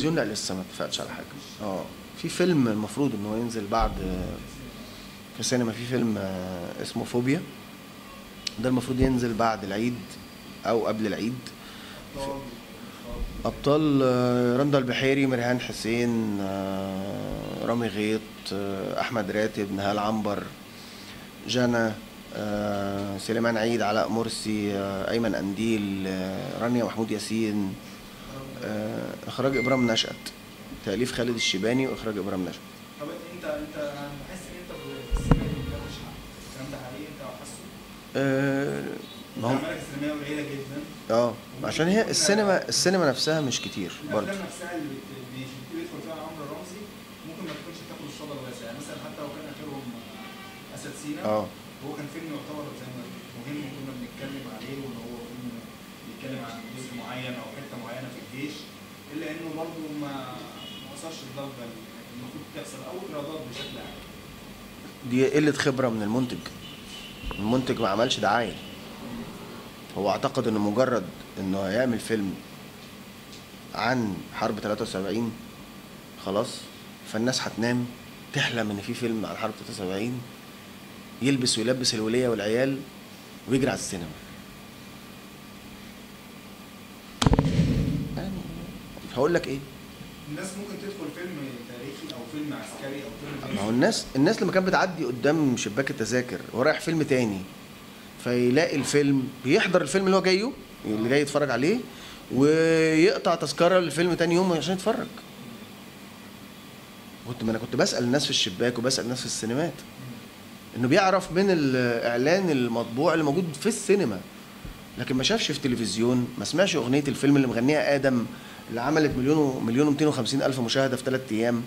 التلفزيون لا لسه ما اتفقتش على حاجة. في فيلم المفروض ان هو ينزل بعد في السينما، في فيلم اسمه فوبيا، ده المفروض ينزل بعد العيد او قبل العيد. ابطال رندا البحيري، مرهان حسين، رامي غيط، احمد راتب، نهال عنبر، جنى، سليمان عيد، علاء مرسي، ايمن قنديل، رانيا محمود ياسين. اخراج ابرام نشأت، تاليف خالد الشيباني واخراج ابرام نشأت. طب انت انا بحس ان انت في السينما ما بتاخدش حقك، الكلام ده حقيقي انت حاسه؟ ما هو اعمالك السينمائية قليله جدا. عشان هي السينما نفسها مش كتير برضه. الافلام نفسها اللي بيدخل فيها عمرو رمزي ممكن ما تكونش بتاخد الصدى الواسع، يعني مثلا حتى لو كان اخرهم اسد سينا، هو كان فيلم يعتبر زي ما مهم وكنا بنتكلم عليه، وان هو فيلم بيتكلم عن جزء معين او حتة معينة في الجيش، الا انه برضه ما وصلش الضجة اللي المفروض تحصل او الايرادات بشكل عام. دي قلة خبره من المنتج. المنتج ما عملش دعاية. هو اعتقد انه مجرد انه هيعمل فيلم عن حرب 73 خلاص، فالناس هتنام تحلم ان في فيلم عن حرب 73، يلبس ويلبس الولية والعيال ويجري على السينما. يعني هقول لك ايه؟ الناس ممكن تدخل فيلم تاريخي او فيلم عسكري او فيلم، ما هو الناس لما كانت بتعدي قدام شباك التذاكر ورايح فيلم تاني، فيلاقي الفيلم، بيحضر الفيلم اللي هو جاية، اللي جاي يتفرج عليه، ويقطع تذكره للفيلم تاني يوم عشان يتفرج. ما انا كنت بسال الناس في الشباك وبسال الناس في السينمات، انه بيعرف من الاعلان المطبوع اللي موجود في السينما، لكن ما شافش في تلفزيون، ما سمعش اغنية الفيلم اللي مغنيها ادم اللي عملت 1,250,000 مشاهده في 3 ايام.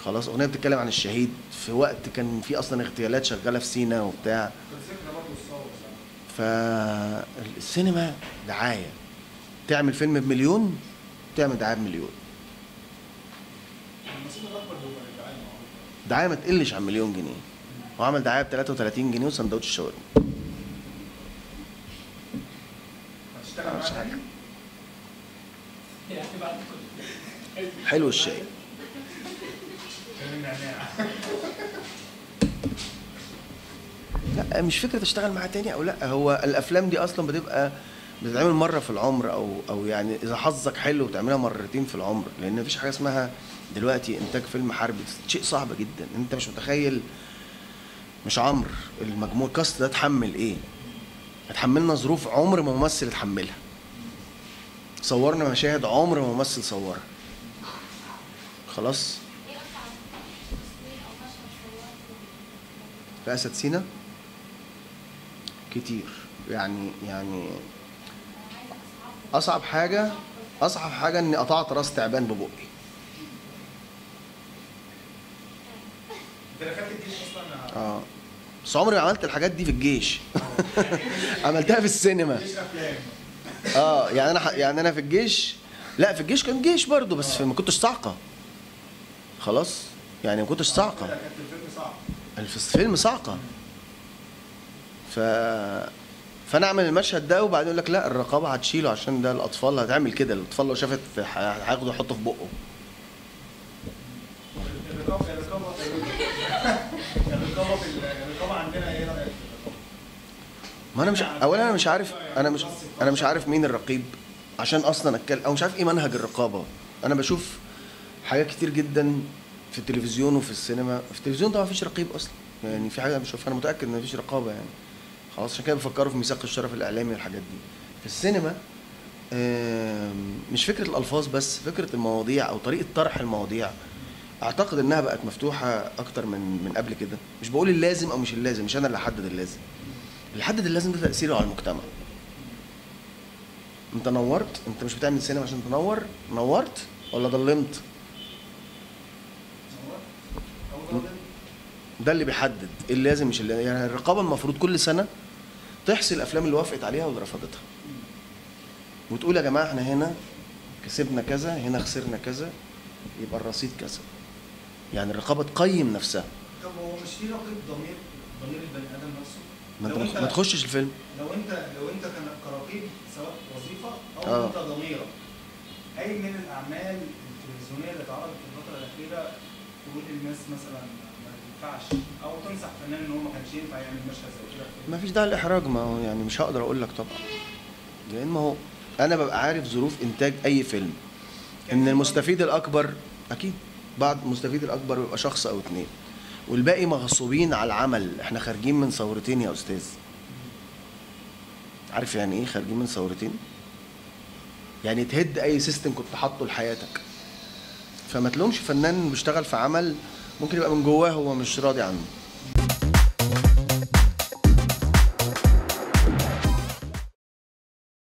خلاص، اغنية بتتكلم عن الشهيد في وقت كان في اصلا اغتيالات شغالة في سينا وبتاع. فالسينما دعاية، تعمل فيلم بمليون تعمل دعاية بمليون. دعاية ما تقلش عن 1,000,000 جنيه، وعمل دعاية ب 33 جنيه وسندوتش الشاورما. هتشتغل معاك حلو الشاي. لا مش فكرة اشتغل معاه تاني او لا، هو الافلام دي اصلا بتبقى بتتعمل مرة في العمر، او يعني اذا حظك حلو بتعملها مرتين في العمر، لان مفيش حاجة اسمها دلوقتي انتاج فيلم حربي، شيء صعب جدا. انت مش متخيل، مش عمرو المجموع الكاست ده اتحمل ايه، اتحملنا ظروف عمر ما ممثل اتحملها، صورنا مشاهد عمر ما ممثل صورها. خلاص. في أسد سينا كتير يعني أصعب حاجة إني قطعت راس تعبان ببقي. أنت دخلت الجيش أصلا؟ بس عمري ما عملت الحاجات دي في الجيش. عملتها في السينما. يعني أنا يعني أنا في الجيش، لا في الجيش كان جيش برضه، بس ما كنتش صعقة. خلاص؟ يعني ما كنتش صعقة. كانت الفيلم صعب. الفيلم صعقة. فانا اعمل المشهد ده وبعدين يقول لك لا الرقابة هتشيله عشان ده الاطفال هتعمل كده، الاطفال لو شافت هياخده يحطه في بقه. الرقابة عندنا ايه رايك في الرقابة؟ ما انا مش، اولا انا مش عارف، انا مش عارف مين الرقيب عشان اصلا اتكلم، او مش عارف ايه منهج الرقابة. انا بشوف حاجات كتير جدا في التلفزيون وفي السينما. في التلفزيون طبعا مفيش رقيب اصلا، يعني في حاجة بشوفها انا متاكد ان مفيش رقابه يعني. خلاص، عشان كده بيفكروا في ميثاق الشرف الاعلامي والحاجات دي. في السينما مش فكرة الالفاظ بس، فكرة المواضيع او طريقه طرح المواضيع. اعتقد انها بقت مفتوحة اكتر من قبل كده. مش بقول اللازم او مش اللازم، مش انا اللي احدد اللازم. اللي حدد اللازم ده تاثيره على المجتمع. انت نورت، انت مش بتعمل سينما عشان تنور، نورت ولا ضلمت؟ ده اللي بيحدد اللازم مش اللازم. يعني الرقابة المفروض كل سنة تحصي الافلام اللي وافقت عليها واللي رفضتها، وتقول يا جماعة احنا هنا كسبنا كذا، هنا خسرنا كذا، يبقى الرصيد كذا. يعني الرقابة تقيم نفسها. طب هو مش في رقيب ضمير البني ادم نفسه؟ ما انت ما تخشش الفيلم. لو انت كرقيب سواء وظيفة او انت ضميرك اي من الاعمال التلفزيونية اللي اتعرضت في الفترة الاخيرة تقول للناس مثلا ما ينفعش، او تنصح فنان ان هو ما كانش ينفع يعمل مشهد زي كده؟ ما فيش داعي للاحراج، ما هو يعني مش هقدر اقول لك طبعا، لان ما هو انا ببقى عارف ظروف انتاج اي فيلم، ان المستفيد الاكبر اكيد بعد المستفيد الاكبر بيبقى شخص او اتنين، والباقي مغصوبين على العمل. احنا خارجين من ثورتين يا استاذ، عارف يعني ايه خارجين من ثورتين؟ يعني تهد اي system كنت حاطه لحياتك. فما تلومش فنان بيشتغل في عمل ممكن يبقى من جواه هو مش راضي عنه.